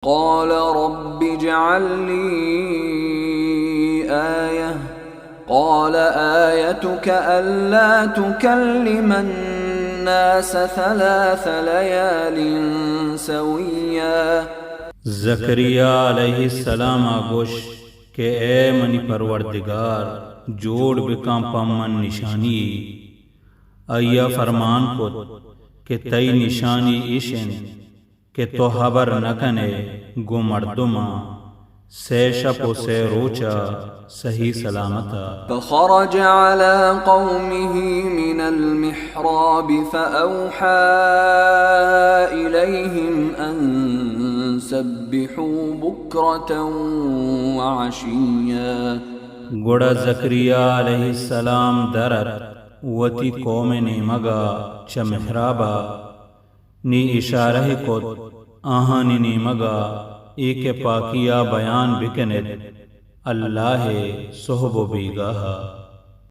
قال رب اجعل لي آية، قال آيتك ألا تكلم الناس ثلاث ليال سويا۔ زکریا علیہ السلام ءَ گوشت کہ اے منی پروردگار، جوڑ بکن پہ من نشانی یے۔ آئی ءَ فرمان کت کہ تئی نشانی ایش انت کہ تو ہبر نہ کن ئے گوں مردماں، سے شپ ءُ سے روچ ءَ صحیح سلامت ءَ۔ فخرج على قومه من المحراب فأوحى إليهم أن سبحوا بكرة وعشيا۔ گڑا زکریا علیہ السلام در ات وتی قوم ءِ نیمگ ءَ چہ محراب ءَ، نی اشارہ کت آہانی نیمگ ءَ، اے کہ پاکی ءَ بیان بکن ات اللہ ءِ صحب ءُ بیگاہ ءَ۔